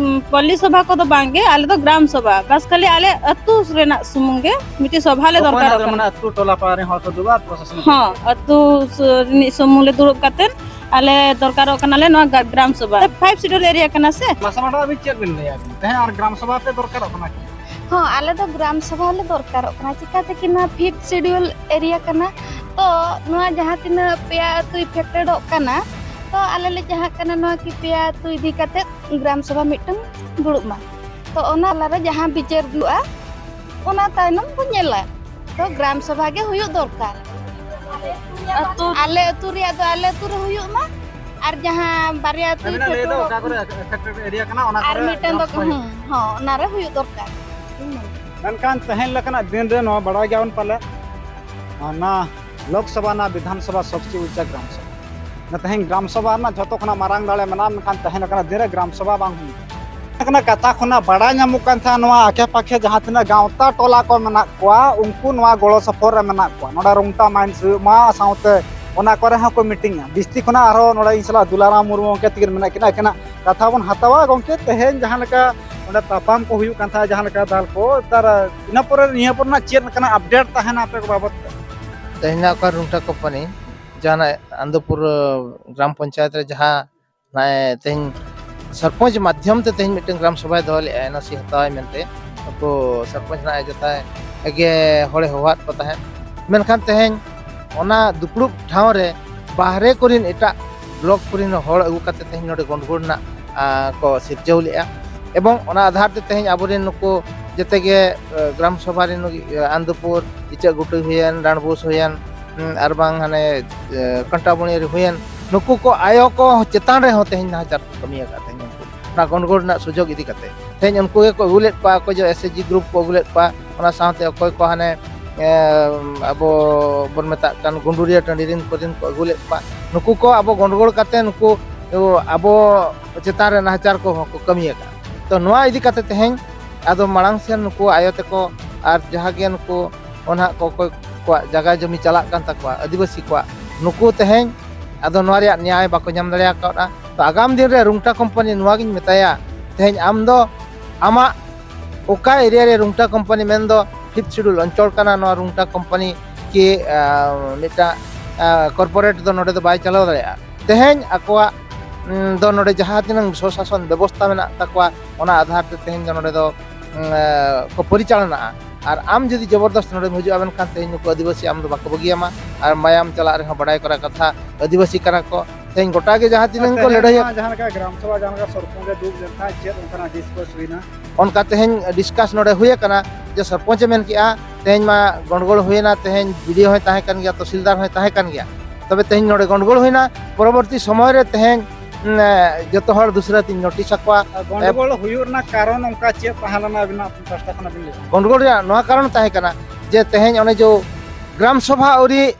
ᱯᱚᱞᱞᱤ ᱥᱚᱵᱷᱟ ᱠᱚᱫᱚ ᱵᱟᱝ ᱜᱮ, ᱟᱞᱮ ᱫᱚ ᱜᱨᱟᱢ ᱥᱚᱵᱷᱟ, ᱵᱟᱥ ᱠᱷᱟᱹᱞᱤ ᱟᱞᱮ ᱟᱹᱛᱩ ᱨᱮᱱᱟᱜ ᱥᱩᱢᱩᱝ ᱜᱮ ᱢᱤᱫᱴᱤᱡ ᱥᱚᱵᱷᱟ ᱞᱮ ᱫᱚᱨᱠᱟᱨᱚᱜ ᱠᱟᱱᱟ᱾ ᱢᱟᱱᱮ ᱟᱹᱛᱩ ᱴᱚᱞᱟ ᱯᱟᱲᱟ ᱨᱮᱱ ᱦᱚᱲ ᱠᱚ ᱫᱩᱲᱩᱵᱼᱟ ᱟᱨ ᱯᱨᱚᱥᱟᱥᱚᱱ ᱠᱚ ᱦᱚᱸ, ᱟᱹᱛᱩ ᱨᱤᱱᱤᱡ ᱥᱩᱢᱩᱝ ᱞᱮ ᱫᱩᱲᱩᱵ ᱠᱟᱛᱮ ᱟᱞᱮ ᱫᱚᱨᱠᱟᱨᱚᱜ ᱠᱟᱱᱟᱞᱮ ᱱᱚᱣᱟ gram sabha. Five schedule area ᱠᱟᱱᱟ ᱥᱮ᱾ ᱢᱟᱥᱟ ᱢᱟᱰᱣᱟ ᱟᱹᱵᱤᱱ ᱪᱮᱫ ᱵᱤᱱ ᱞᱟᱹᱭᱟ? ᱛᱮᱦᱮᱧ ᱟᱨ ᱜᱨᱟᱢ ᱥᱚᱵᱷᱟ ᱯᱮ ᱫᱚᱨᱠᱟᱨᱚᱜ ᱠᱟᱱᱟ ᱠᱤ? ᱦᱚᱸ, ᱟᱞᱮ ᱫᱚ ᱜᱨᱟᱢ ᱥᱚᱵᱷᱟ ᱞᱮ ᱫᱚᱨᱠᱟᱨᱚᱜ ᱠᱟᱱᱟ᱾ ᱪᱤᱠᱟᱹᱛᱮ ᱠᱤ ᱱᱚᱣᱟ ᱯᱷᱤᱯᱛᱷ ᱥᱤᱰᱩᱞ ᱮᱨᱤᱭᱟ ᱠᱟᱱᱟ, ᱛᱚ ᱱᱚᱣᱟ ᱡᱟᱦᱟᱸ ᱛᱤᱱᱟᱹᱜ ᱯᱮᱭᱟ ᱟᱹᱛᱩ ᱤᱯᱷᱮᱠᱴᱮᱰᱚᱜ ᱠᱟᱱᱟ, ᱛᱚ ᱟᱞᱮ ᱞᱮ ᱪᱟᱦᱟᱜ ᱠᱟᱱᱟ ᱱᱚᱣᱟ ᱠᱤ ᱯᱮᱭᱟ ᱟᱹᱛᱩ ᱤᱫᱤ ᱠᱟᱛᱮ ᱜᱨᱟᱢ ᱥᱚᱵᱷᱟ ᱢᱤᱫᱴᱟᱝ ᱫᱩᱲᱩᱵ ᱢᱟ᱾ ᱛᱚ ᱚᱱᱟ ᱛᱟᱞᱟᱨᱮ ᱡᱟᱦᱟᱸ ᱵᱤᱪᱟᱹᱨ ᱦᱩᱭᱩᱜᱼᱟ, ᱚᱱᱟ ᱛᱟᱭᱱᱚᱢ ᱵᱚᱱ ᱧᱮᱞᱟ᱾ ᱛᱚ ᱜᱨᱟᱢ ᱥᱚᱵᱷᱟ ᱜᱮ ᱦᱩᱭᱩᱜ ᱫᱚᱨᱠᱟᱨ᱾ ᱟᱹᱛᱩ ᱟᱞᱮ ᱟᱹᱛᱩ ᱨᱮᱭᱟᱜ ᱫᱚ ᱟᱞᱮ ᱟᱹᱛᱩ ᱨᱮ ᱦᱩᱭᱩᱜ ᱢᱟ, ᱟᱨ ᱡᱟᱦᱟᱸ ᱵᱟᱨᱭᱟ ᱟᱹᱛᱩ ᱟᱹᱵᱤᱱᱟᱜ ᱞᱟᱹᱭ ᱫᱚ ᱤᱯᱷᱮᱠᱴᱮᱰᱚᱜ ᱚᱠᱟ ᱠᱚᱨᱮ ᱮᱯᱷᱮᱠᱴᱮᱰ ᱮᱨᱤᱭᱟ ᱠᱟᱱᱟ, ᱚᱱᱟ ᱟᱨ ᱠᱚᱨᱮ ᱢᱤᱫᱴᱟᱝ ᱫᱚ ᱜᱨᱟᱢ ᱥᱚᱵᱷᱟ ᱦᱩᱭᱩᱜ᱾ ᱦᱩᱸ, ᱦᱚᱸ, ᱚᱱᱟ ᱨᱮ ᱦᱩᱭᱩᱜ ᱫᱚᱨᱠᱟᱨ᱾ ᱢᱮᱱᱠᱷᱟᱱ ᱛᱮᱦᱮᱧ ᱞᱮᱠᱟᱱᱟᱜ ᱫᱤᱱ ᱨᱮ ᱱᱚᱣᱟ ᱵᱟᱲᱟᱭ ᱜᱮᱭᱟᱵᱚᱱ ᱯᱟᱞᱮ, ᱚᱱᱟ ᱞᱳᱠᱥᱚᱵᱷᱟ ᱨᱮᱱᱟᱜ ᱵᱤᱫᱷᱟᱱ ᱥᱚᱵᱷᱟ ᱥᱚᱵᱪᱮᱭᱮ ᱩᱪᱟ ᱜᱨᱟᱢ ᱥᱚᱵᱷᱟ᱾ ᱚᱱᱟ ᱛᱮᱦᱮᱧ ᱜᱨᱟᱢ ᱥᱚᱵᱷᱟ ᱨᱮᱱᱟᱜ ᱡᱷᱚᱛᱚ ᱠᱷᱚᱱᱟᱜ ᱢᱟᱨᱟᱝ ᱫᱟᱲᱮ ᱢᱮᱱᱟᱜᱼᱟ, ᱢᱮᱱᱠᱷᱟᱱ ᱛᱮᱦᱮᱧ ᱞᱮᱠᱟᱱᱟᱜ ᱫᱤᱱ ᱨᱮ ᱜᱨᱟᱢ ᱥᱚᱵᱷᱟ ᱵᱟᱝ ᱦᱩᱭᱩᱜ ᱠᱟᱱᱟ᱾ ᱠᱟᱛᱷᱟ ᱠᱷᱚᱱᱟᱜ ᱵᱟᱲᱟᱭ ᱧᱟᱢᱚᱜ ᱠᱟᱱ ᱛᱟᱦᱮᱸᱱᱟ, ᱱᱚᱣᱟ ᱟᱠᱮ ᱯᱟᱠᱮ ᱡᱟᱦᱟᱸ ᱛᱤᱱᱟᱹᱜ ᱜᱟᱶᱛᱟ ᱴᱚᱞᱟ ᱠᱚ ᱢᱮᱱᱟᱜ ᱠᱚᱣᱟ, ᱩᱱᱠᱩ ᱱᱚᱣᱟ ᱜᱚᱲᱚ ᱥᱚᱯᱚᱦᱚᱫ ᱨᱮ ᱢᱮᱱᱟᱜ ᱠᱚᱣᱟ᱾ ᱱᱚᱰᱮ ᱨᱩᱝᱴᱟ ᱢᱟᱭᱤᱱᱥ ᱦᱩᱭᱩᱜ ᱢᱟ, ᱥᱟᱶᱛᱮ ᱚᱱᱟ ᱠᱚᱨᱮ ᱦᱚᱸᱠᱚ ᱢᱤᱴᱤᱝᱟ᱾ ᱵᱤᱥᱛᱤ ᱠᱷᱚᱱᱟᱜ ᱟᱨᱦᱚᱸ ᱱᱚᱰᱮ ᱤᱧ ᱥᱟᱞᱟᱜ ᱫᱩᱞᱟᱨᱟᱢ ᱢᱩᱨᱢᱩ ᱜᱚᱢᱠᱮ ᱛᱤᱠᱤᱱ ᱢᱮᱱᱟᱜ ᱠᱤᱱᱟ, ᱟᱹᱠᱤᱱᱟᱜ ᱠᱟᱛᱷᱟ ᱵᱚᱱ ᱦᱟᱛᱟᱣᱟ᱾ ᱜᱚᱢᱠᱮ, ᱛᱮᱦᱮᱧ ᱡᱟᱦᱟᱸ ᱞᱮᱠᱟ ᱚᱸᱰᱮ ᱛᱟᱯᱟᱢ ᱠᱚ ᱦᱩᱭᱩᱜ ᱠᱟᱱ ᱛᱟᱦᱮᱸᱫ, ᱡᱟᱦᱟᱸ ᱞᱮᱠᱟ ᱫᱟᱞ ᱠᱚ, ᱛᱟᱨ ᱤᱱᱟᱹ ᱯᱚᱨᱮ, ᱱᱤᱭᱟᱹ ᱯᱚᱨᱮ ᱨᱮᱱᱟᱜ ᱪᱮᱫ ᱞᱮᱠᱟᱱᱟᱜ ᱟᱯᱰᱮᱴ ᱛᱟᱦᱮᱱᱟ ᱟᱯᱮ ᱠᱚ ᱵᱟᱵᱚᱫ ᱛᱮ? ᱛᱮᱦᱮᱧᱟᱜ ᱚᱠᱟ ᱨᱩᱝᱴᱟ ᱠᱳᱢᱯᱟᱱᱤ ᱡᱟᱦᱟᱱᱟᱜ ᱟᱱᱫᱚᱯᱩᱨ, ᱟᱸ, ᱜᱨᱟᱢ ᱯᱚᱧᱪᱟᱭᱮᱛ ᱨᱮ ᱡᱟᱦᱟᱸ ᱱᱚᱜᱼᱚᱭ ᱛᱮᱦᱮᱧ ᱥᱚᱨᱯᱚᱧᱪ ᱢᱟᱫᱽᱫᱷᱚᱢ ᱛᱮ ᱛᱮᱦᱮᱧ ᱢᱤᱫᱴᱟᱝ ᱜᱨᱟᱢ ᱥᱚᱵᱷᱟᱭ ᱫᱚᱦᱚ ᱞᱮᱫᱼᱟ, ᱮᱱ ᱳ ᱥᱤ ᱦᱟᱛᱟᱣᱟᱭ ᱢᱮᱱᱛᱮ᱾ ᱱᱩᱠᱩ ᱥᱚᱨᱯᱚᱧᱪ ᱱᱟᱜ ᱡᱚᱛᱚ ᱜᱮ ᱦᱚᱲᱮ ᱦᱚᱦᱚᱣᱟᱫ ᱠᱚ ᱛᱟᱦᱮᱸᱫ᱾ ᱢᱮᱱᱠᱷᱟᱱ ᱛᱮᱦᱮᱧ ᱚᱱᱟ ᱫᱩᱯᱲᱩᱵ ᱴᱷᱟᱶ ᱨᱮ ᱵᱟᱦᱨᱮ ᱠᱚᱨᱮᱱ ᱮᱴᱟᱜ ᱵᱞᱚᱠ ᱠᱚᱨᱮᱱ ᱦᱚᱲ ᱟᱹᱜᱩ ᱠᱟᱛᱮ ᱛᱮᱦᱮᱧ ᱱᱚᱰᱮ ᱜᱚᱱᱰᱜᱳᱲ ᱨᱮᱱᱟᱜ, ᱟᱸ, ᱠᱚ ᱥᱤᱨᱡᱟᱹᱣ ᱞᱮᱫᱼᱟ᱾ ᱮᱵᱚᱝ ᱚᱱᱟ ᱟᱫᱷᱟᱨ ᱛᱮ ᱛᱮᱦᱮᱧ ᱟᱵᱚᱨᱮᱱ ᱱᱩᱠᱩ ᱡᱮᱛᱮ ᱜᱮ ᱜᱨᱟᱢ ᱥᱚᱵᱷᱟ ᱨᱮᱱ ᱟᱱᱫᱩᱯᱩᱨ, ᱤᱪᱟᱹᱜ ᱜᱷᱩᱴᱩ ᱦᱩᱭᱮᱱ, ᱰᱟᱸᱰᱵᱳᱥ ᱦᱩᱭᱮᱱ, ᱟᱨ ᱵᱟᱝ ᱦᱟᱱᱮ ᱠᱟᱱᱴᱟᱵᱩᱱᱤ ᱨᱮ ᱦᱩᱭᱮᱱ, ᱱᱩᱠᱩ ᱠᱚ ᱟᱭᱳ ᱠᱚ ᱪᱮᱛᱟᱱ ᱨᱮᱦᱚᱸ ᱛᱮᱦᱮᱧ ᱱᱟᱦᱟᱪᱟᱨ ᱠᱚ ᱠᱟᱹᱢᱤ ᱟᱠᱟᱫ ᱛᱟᱦᱮᱸ᱾ ᱩᱱᱠᱩ ᱚᱱᱟ ᱜᱚᱱᱰᱜᱳᱲ ᱨᱮᱱᱟᱜ ᱥᱩᱡᱳᱜᱽ ᱤᱫᱤ ᱠᱟᱛᱮ ᱛᱮᱦᱮᱧ ᱩᱱᱠᱩ ᱜᱮᱠᱚ ᱟᱹᱜᱩ ᱞᱮᱫ ᱠᱚᱣᱟ, ᱚᱠᱚᱭ ᱡᱚ ᱮᱥ ᱮᱪ ᱡᱤ ᱜᱨᱩᱯ ᱠᱚ ᱟᱹᱜᱩ ᱞᱮᱫ ᱠᱚᱣᱟ, ᱚᱱᱟ ᱥᱟᱶᱛᱮ ᱚᱠᱚᱭ ᱠᱚ ᱦᱟᱱᱮ ᱟᱵᱚ ᱵᱚᱱ ᱢᱮᱛᱟᱜ ᱠᱟᱱ ᱜᱩᱸᱰᱩᱨᱤᱭᱟᱹ ᱴᱟᱺᱰᱤ ᱨᱮᱱ ᱠᱚᱨᱮᱱ ᱠᱚ ᱟᱹᱜᱩ ᱞᱮᱫ ᱠᱚᱣᱟ, ᱱᱩᱠᱩ ᱠᱚ ᱟᱵᱚ ᱜᱚᱱᱰᱜᱳᱲ ᱠᱟᱛᱮ ᱱᱩᱠᱩ ᱟᱵᱚ ᱪᱮᱛᱟᱱ ᱨᱮ ᱱᱟᱦᱟᱪᱟᱨ ᱠᱚᱦᱚᱸ ᱠᱚ ᱠᱟᱹᱢᱤ ᱟᱠᱟᱫᱼᱟ᱾ ᱛᱚ ᱱᱚᱣᱟ ᱤᱫᱤ ᱠᱟᱛᱮ ᱛᱮᱦᱮᱧ ᱟᱫᱚ ᱢᱟᱲᱟᱝ ᱥᱮᱱ ᱱᱩᱠᱩ ᱟᱭᱳ ᱛᱮᱠᱚ ᱟᱨ ᱡᱟᱦᱟᱸ ᱜᱮ ᱱᱩᱠᱩ ᱚᱱᱟ ᱠᱚ ᱚᱠᱚᱭ ᱠᱚᱣᱟᱜ ᱡᱟᱭᱜᱟ ᱡᱚᱢᱤ ᱪᱟᱞᱟᱜ ᱠᱟᱱ ᱛᱟᱠᱚᱣᱟ ᱟᱹᱫᱤᱵᱟᱹᱥᱤ ᱠᱚᱣᱟᱜ, ᱱᱩᱠᱩ ᱛᱮᱦᱮᱧ ᱟᱫᱚ ᱱᱚᱣᱟ ᱨᱮᱭᱟᱜ ᱱᱮᱭᱟᱭ ᱵᱟᱠᱚ ᱧᱟᱢ ᱫᱟᱲᱮ ᱟᱠᱟᱫᱼᱟ᱾ ᱛᱚ ᱟᱜᱟᱢ ᱫᱤᱱ ᱨᱮ ᱨᱩᱝᱴᱟ ᱠᱳᱢᱯᱟᱱᱤ ᱱᱚᱣᱟ ᱜᱤᱧ ᱢᱮᱛᱟᱭᱟ, ᱛᱮᱦᱮᱧ ᱟᱢ ᱫᱚ ᱟᱢᱟᱜ ᱚᱠᱟ ᱮᱨᱤᱭᱟ ᱨᱮ ᱨᱩᱝᱴᱟ ᱠᱳᱢᱯᱟᱱᱤ ᱢᱮᱱᱫᱚ ᱯᱷᱤᱯᱛᱷ ᱥᱤᱰᱩᱞ ᱚᱧᱪᱚᱞ ᱠᱟᱱᱟ, ᱱᱚᱣᱟ ᱨᱩᱝᱴᱟ ᱠᱳᱢᱯᱟᱱᱤ ᱠᱤ ᱢᱤᱫᱴᱟᱝ ᱠᱚᱨᱯᱳᱨᱮᱴ ᱫᱚ ᱱᱚᱰᱮ ᱫᱚ ᱵᱟᱭ ᱪᱟᱞᱟᱣ ᱫᱟᱲᱮᱭᱟᱜᱼᱟ᱾ ᱛᱮᱦᱮᱧ ᱟᱠᱚᱣᱟᱜ ᱫᱚ ᱱᱚᱰᱮ ᱡᱟᱦᱟᱸ ᱛᱤᱱᱟᱹᱝ ᱥᱚᱥᱟᱥᱚᱱ ᱵᱮᱵᱚᱥᱛᱷᱟ ᱢᱮᱱᱟᱜ ᱛᱟᱠᱚᱣᱟ, ᱚᱱᱟ ᱟᱫᱷᱟᱨ ᱛᱮ ᱛᱮᱦᱮᱧ ᱫᱚ ᱱᱚᱰᱮ ᱫᱚ ᱠᱚ ᱯᱚᱨᱤᱪᱟᱞᱚᱱᱟᱜᱼᱟ᱾ ᱟᱨ ᱟᱢ ᱡᱩᱫᱤ ᱡᱚᱵᱚᱨᱫᱚᱥᱛ ᱱᱚᱰᱮᱢ ᱦᱤᱡᱩᱜᱼᱟ, ᱢᱮᱱᱠᱷᱟᱱ ᱛᱮᱦᱮᱧ ᱱᱩᱠᱩ ᱟᱹᱫᱤᱵᱟᱹᱥᱤ ᱟᱢ ᱫᱚ ᱵᱟᱠᱚ ᱵᱟᱹᱜᱤᱭᱟᱢᱟ᱾ ᱟᱨ ᱢᱟᱭᱟᱢ ᱪᱟᱞᱟᱜ ᱨᱮᱦᱚᱸ ᱵᱟᱰᱟᱭ ᱠᱚᱨᱟ ᱠᱟᱛᱷᱟ, ᱟᱹᱫᱤᱵᱟᱹᱥᱤ ᱠᱟᱱᱟ ᱠᱚ᱾ ᱛᱮᱦᱮᱧ ᱜᱚᱴᱟ ᱜᱮ ᱡᱟᱦᱟᱸ ᱛᱤᱱᱟᱹᱝ ᱠᱚ ᱞᱟᱹᱲᱦᱟᱹᱭᱟ᱾ ᱡᱟᱦᱟᱸ ᱞᱮᱠᱟ ᱜᱨᱟᱢ ᱥᱚᱵᱷᱟ ᱡᱟᱦᱟᱸ ᱞᱮᱠᱟ ᱥᱚᱨᱯᱚᱧᱪ ᱮ ᱫᱩᱲᱩᱵ ᱞᱮᱱ ᱛᱟᱦᱮᱸᱫ, ᱪᱮᱫ ᱚᱱᱠᱟᱱᱟᱜ ᱰᱤᱥᱠᱟᱥ ᱦᱩᱭᱱᱟ? ᱚᱱᱠᱟ ᱛᱮᱦᱮᱧ ᱰᱤᱥᱠᱟᱥ ᱱᱚᱰᱮ ᱦᱩᱭ ᱟᱠᱟᱱᱟ ᱡᱮ ᱥᱚᱨᱯᱚᱧᱪ ᱮ ᱢᱮᱱ ᱠᱮᱜᱼᱟ, ᱛᱮᱦᱮᱧ ᱢᱟ ᱜᱚᱱᱰᱜᱳᱲ ᱦᱩᱭᱮᱱᱟ, ᱛᱮᱦᱮᱧ ᱵᱤᱰᱤᱳ ᱦᱚᱸᱭ ᱛᱟᱦᱮᱸ ᱠᱟᱱ ᱜᱮᱭᱟ, ᱛᱚᱦᱥᱤᱞᱫᱟᱨ ᱦᱚᱸᱭ ᱛᱟᱦᱮᱸ ᱠᱟᱱ ᱜᱮᱭᱟ, ᱛᱚᱵᱮ ᱛᱮᱦᱮᱧ ᱱᱚᱰᱮ ᱜᱚᱱᱰᱜᱳᱲ ᱦᱩᱭᱱᱟ᱾ ᱯᱚᱨᱚᱵᱚᱨᱛᱤ ᱥᱚᱢᱚᱭ ᱨᱮ ᱛᱮᱦᱮᱧ ᱡᱚᱛᱚ ᱦᱚᱲ ᱫᱩᱥᱨᱟᱹ ᱛᱤᱧ ᱱᱳᱴᱤᱥ ᱟᱠᱚᱣᱟ᱾ ᱜᱚᱱᱰᱜᱳᱲ ᱦᱩᱭᱩᱜ ᱨᱮᱱᱟᱜ ᱠᱟᱨᱚᱱ ᱚᱱᱠᱟ ᱪᱮᱫ ᱛᱟᱦᱮᱸ ᱞᱮᱱᱟ ᱟᱵᱤᱱᱟᱜ ᱯᱟᱥᱴᱟ ᱠᱷᱚᱱᱟᱜ ᱵᱤᱱ ᱞᱟᱹᱭᱟ? ᱜᱚᱱᱰᱜᱳᱲ ᱨᱮᱭᱟᱜ ᱱᱚᱣᱟ ᱠᱟᱨᱚᱱ ᱛᱟᱦᱮᱸ ᱠᱟᱱᱟ ᱡᱮ ᱛᱮᱦᱮᱧ ᱚᱱᱮ ᱡᱮ ᱜᱨᱟᱢ ᱥᱚᱵᱷᱟ ᱟᱹᱣᱨᱤ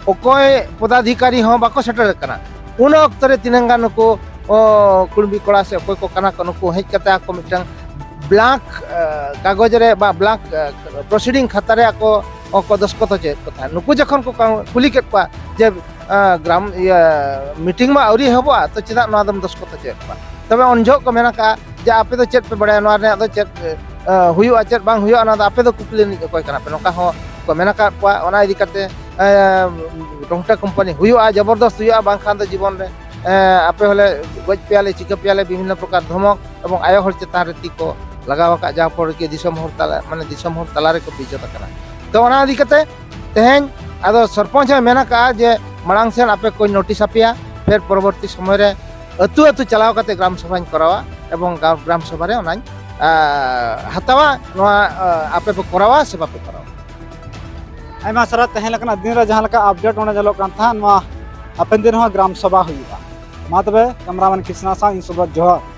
ᱚᱠᱚᱭ ᱯᱚᱫᱟᱫᱷᱤᱠᱟᱨᱤ ᱦᱚᱸ ᱵᱟᱠᱚ ᱥᱮᱴᱮᱨ ᱟᱠᱟᱱᱟ᱾ ᱩᱱ ᱚᱠᱛᱚ ᱨᱮ ᱛᱤᱱᱟᱹᱝ ᱜᱟᱱ ᱱᱩᱠᱩ ᱠᱩᱲᱢᱤ ᱠᱚᱲᱟ ᱥᱮ ᱚᱠᱚᱭ ᱠᱚ ᱠᱟᱱᱟ ᱠᱚ, ᱱᱩᱠᱩ ᱦᱮᱡ ᱠᱟᱛᱮ ᱟᱠᱚ ᱢᱤᱫᱴᱟᱝ ᱵᱞᱟᱝᱠ ᱠᱟᱜᱚᱡᱽ ᱨᱮ ᱵᱟ ᱵᱞᱟᱝᱠ ᱯᱨᱚᱥᱤᱰᱤᱝ ᱠᱷᱟᱛᱟ ᱨᱮ ᱟᱠᱚ ᱠᱚ ᱫᱚᱥᱠᱚᱛ ᱦᱚᱪᱚᱭᱮᱫ ᱠᱚ ᱛᱟᱦᱮᱸᱫ᱾ ᱱᱩᱠᱩ ᱡᱚᱠᱷᱚᱱ ᱠᱚ ᱠᱩᱞᱤ ᱠᱮᱫ ᱠᱚᱣᱟ ᱡᱮ ᱜᱨᱟᱢ ᱤᱭᱟᱹ ᱢᱤᱴᱤᱝ ᱢᱟ ᱟᱹᱣᱨᱤ ᱮᱦᱚᱵᱚᱜᱼᱟ, ᱛᱚ ᱪᱮᱫᱟᱜ ᱱᱚᱣᱟ ᱫᱚᱢ ᱫᱚᱥᱠᱚᱛ ᱦᱚᱪᱚᱭᱮᱫ ᱠᱚᱣᱟ? ᱛᱚᱵᱮ ᱩᱱ ᱡᱚᱦᱚᱜ ᱠᱚ ᱢᱮᱱ ᱟᱠᱟᱫᱼᱟ ᱡᱮ ᱟᱯᱮ ᱫᱚ ᱪᱮᱫ ᱯᱮ ᱵᱟᱲᱟᱭᱟ, ᱱᱚᱣᱟ ᱨᱮᱱᱟᱜ ᱫᱚ ᱪᱮᱫ ᱦᱩᱭᱩᱜᱼᱟ, ᱪᱮᱫ ᱵᱟᱝ ᱦᱩᱭᱩᱜᱼᱟ, ᱱᱚᱣᱟ ᱫᱚ ᱟᱯᱮ ᱫᱚ ᱠᱩᱠᱞᱤ ᱨᱤᱱᱤᱡ ᱚᱠᱚᱭ ᱠᱟᱱᱟ ᱯᱮ? ᱱᱚᱝᱠᱟ ᱦᱚᱸ ᱠᱚ ᱢᱮᱱ ᱟᱠᱟᱫ ᱠᱚᱣᱟ᱾ ᱚᱱᱟ ᱤᱫᱤ ᱠᱟᱛᱮ ᱨᱩᱝᱴᱟ ᱠᱳᱢᱯᱟᱱᱤ ᱦᱩᱭᱩᱜᱼᱟ, ᱡᱚᱵᱚᱨᱫᱚᱥᱛ ᱦᱩᱭᱩᱜᱼᱟ, ᱵᱟᱝᱠᱷᱟᱱ ᱫᱚ ᱡᱤᱵᱚᱱ ᱨᱮ ᱟᱯᱮ ᱦᱚᱸᱞᱮ ᱜᱚᱡ ᱯᱮᱭᱟᱞᱮ, ᱪᱤᱠᱟᱹ ᱯᱮᱭᱟᱞᱮ, ᱵᱤᱵᱷᱤᱱᱱᱚ ᱯᱨᱚᱠᱟᱨ ᱫᱷᱚᱢᱚᱠ ᱮᱵᱚᱝ ᱟᱭᱳ ᱦᱚᱲ ᱪᱮᱛᱟᱱ ᱨᱮ ᱛᱤ ᱠᱚ ᱞᱟᱜᱟᱣ ᱟᱠᱟᱫ, ᱡᱟᱦᱟᱸ ᱯᱚᱨ ᱠᱤ ᱫᱤᱥᱚᱢ ᱦᱚᱲ ᱛᱟᱞᱟ, ᱢᱟᱱᱮ ᱫᱤᱥᱚᱢ ᱦᱚᱲ ᱛᱟᱞᱟ ᱨᱮᱠᱚ ᱵᱤᱡᱚᱛ ᱟᱠᱟᱱᱟ᱾ ᱛᱚ ᱚᱱᱟ ᱤᱫᱤ ᱠᱟᱛᱮ ᱛᱮᱦᱮᱧ ᱟᱫᱚ ᱥᱚᱨᱯᱚᱧᱪ ᱦᱚᱸᱭ ᱢᱮᱱ ᱟᱠᱟᱫᱼᱟ ᱡᱮ ᱢᱟᱲᱟᱝ ᱥᱮᱱ ᱟᱯᱮ ᱠᱚᱧ ᱱᱳᱴᱤᱥ ᱟᱯᱮᱭᱟ, ᱯᱷᱮᱨ ᱯᱚᱨᱚᱵᱚᱨᱛᱤ ᱥᱚᱢᱚᱭ ᱨᱮ ᱟᱹᱛᱩ ᱟᱹᱛᱩ ᱪᱟᱞᱟᱣ ᱠᱟᱛᱮ ᱜᱨᱟᱢ ᱥᱚᱵᱷᱟᱧ ᱠᱚᱨᱟᱣᱟ ᱮᱵᱚᱝ ᱜᱨᱟᱢ ᱥᱚᱵᱷᱟ ᱨᱮ ᱚᱱᱟᱧ ᱟᱸ, ᱦᱟᱛᱟᱣᱟ, ᱱᱚᱣᱟ, ᱟᱸ, ᱟᱯᱮ ᱯᱮ ᱠᱚᱨᱟᱣᱟ ᱥᱮ ᱵᱟᱯᱮ ᱠᱚᱨᱟᱣᱟ? ᱟᱭᱢᱟ ᱥᱟᱨᱦᱟᱣ᱾ ᱛᱮᱦᱮᱧ ᱞᱮᱠᱟᱱᱟᱜ ᱫᱤᱱ ᱨᱮ ᱡᱟᱦᱟᱸ ᱞᱮᱠᱟ ᱟᱯᱰᱮᱴ ᱚᱸᱰᱮ ᱧᱮᱞᱚᱜ ᱠᱟᱱ ᱛᱟᱦᱮᱸᱫ, ᱱᱚᱣᱟ ᱦᱟᱯᱮᱱ ᱫᱤᱱ ᱨᱮᱦᱚᱸ ᱜᱨᱟᱢ ᱥᱚᱵᱷᱟ ᱦᱩᱭᱩᱜᱼᱟ᱾ ᱢᱟ ᱛᱚᱵᱮ, ᱠᱮᱢᱨᱟᱢᱮᱱ ᱠᱨᱤᱥᱱᱟ ᱥᱟᱶ ᱤᱧ ᱥᱩᱵᱨᱚᱛ, ᱡᱚᱦᱟᱨ᱾